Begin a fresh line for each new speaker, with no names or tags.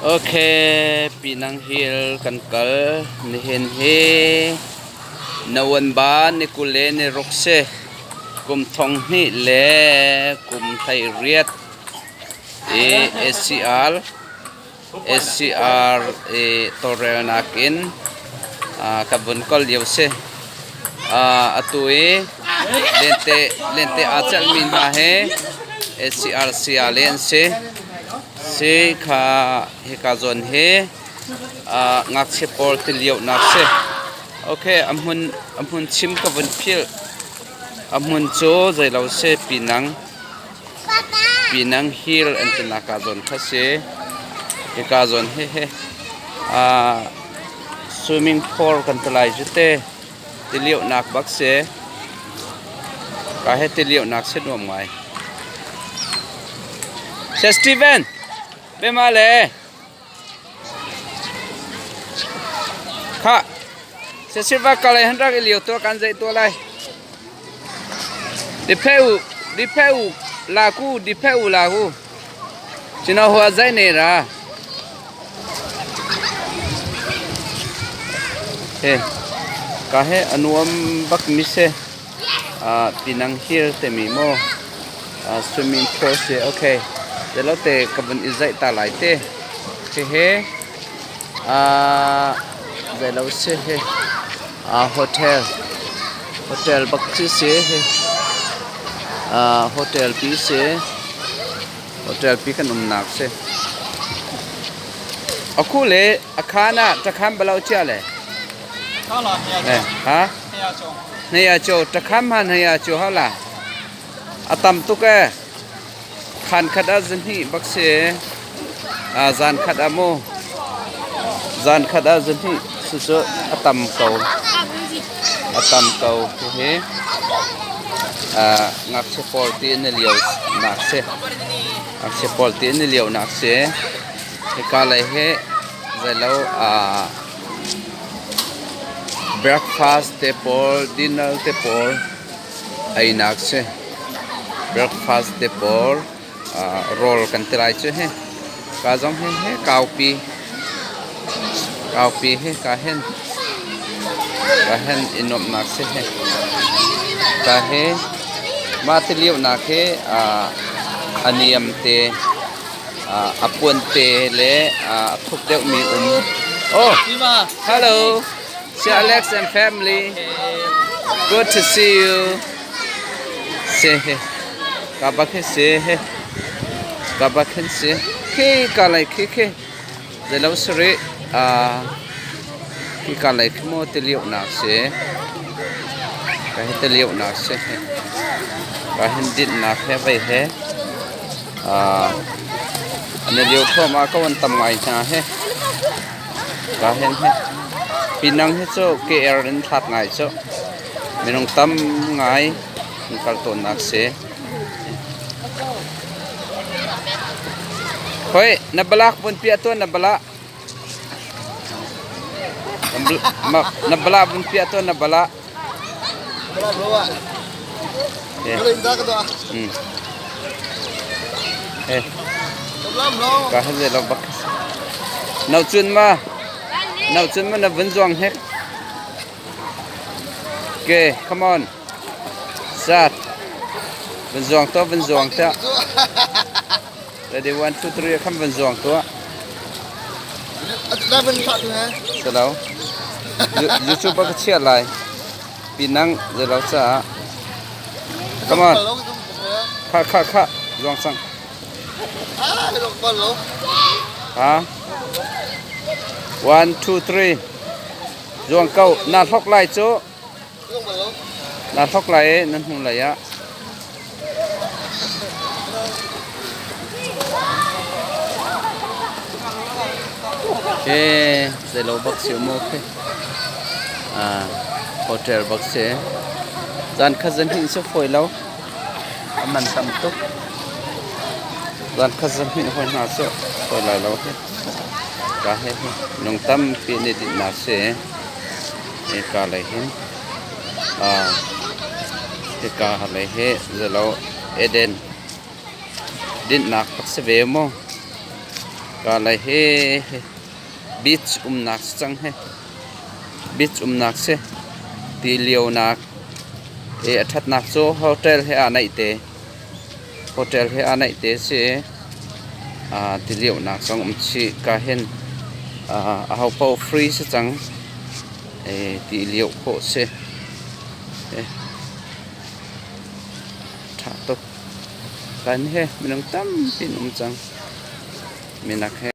Ok, Pinang Hill kan kal. Nihin hi November ni 20 le ni ruk si. Kum 2018 i SCR SCR i tawlrelnak in ka vun kal lio si. Atu i lente lente aa celhmi hna hi SCR saya le an si. Si kha hika zawn hi ngakchia pawl tilionak si. Okay, a hmun a hmun chim ka vun philh. A hmun cu zeilo si Pinang Pinang Hill an tinak ka zawn kha si. Hika zawn hi hi swimming pool kan ti lai cu te. Tilionak bak si. Ka he tilionak si nuam ngai. Sir Steven, bema le. Kha, Sir Silva kalai han rak i lio tua kan zei tua lai. Di pheu, di pheu la ku, di pheu la ku. China hua zai ne ra. He, ka he anuam bak mi se. Pinang Hill timi maw swimming pool si. Okay. Zelote ka vun i zaih ta lai te. Hihi zeilo si hi hotel hotel bak khi si hi. Hotel pi si. Hotel pi kan umnak si. Akhu le akhan ah takhan balau chia le. Ha? Hnei cho takham han hei cho hala. A tam tuk e. Khan khat a zahnih bak si. A zan khat a mu. Zan khat a zahnih su cu a tam ko. A tam ko hi. Ngakchia pawl ti na lio nak si. Ngakchia pawl ti na lio nak si. Hika lei hi zeilo Breakfast te pawl, dinner te pawl einak si. Breakfast te pawl rawl kan ti lai cu hi. Ka zong hi hi kaupi kaupi hi ka hen ka hen i nuamhnak si hi. Ka hi mah ti lionak hi a niam te. A puan te le a thuk deuhmi um. Oh, hello, Sir Alex and family. Good to see you. Se he. Ka ba khe se he. Ka ba khen se. Khi ka lai khi khi. Zelo sari a khi ka lai khi mo te liu nak se. Ka he te liu nak se he. Ka hen dit nak he vai he. An i lio thluahmah ko an tam ngai hna hi. Ka hen hi. Pinang hi cu KR in hlat ngai cu. Minung tam ngai an kal tawnnak si. Hoi, na balak vun piah tuan na balak. Na balak vun piah tuan na balak. Ka han zei lo bak. Nau cun ma nau cun ma na vun zuang hek. Okay, come on. Start. Vun zuang to vun zuang ta. Ready 1 2 3 kham vun zuang to. Salo. YouTube ka chia lai. Pinang zelo cha. Come on. Kha kha kha zuang sang. Ha? 1 2 3 Zuang ko. Na hlok lai cu. Na hlok lai i na hnu lei ah. Ke zeilo bak si mu khi. Ah, hotel bak si. Zan khat zan hin si foi lo. A man tam tuk. Zan khat zan hin hoi hna cu foi lai lo hi. Ka he hi nung tampi nih dinnak si. Hika lei hin hika lei hi zalo Eden dinhnak bak si ve mu. Kalay hi beach umnak si cang hi. Beach umnak si. Ti lionak i a ṭhatnak cu hotel he aa naih te. Hotel he aa naih te si i ti lionak zong um chih. Ka hin ahopaoh free si cang. Ti lio khawh si. Ṭha tuk. Kan he minung tampi an um cang. Minak he.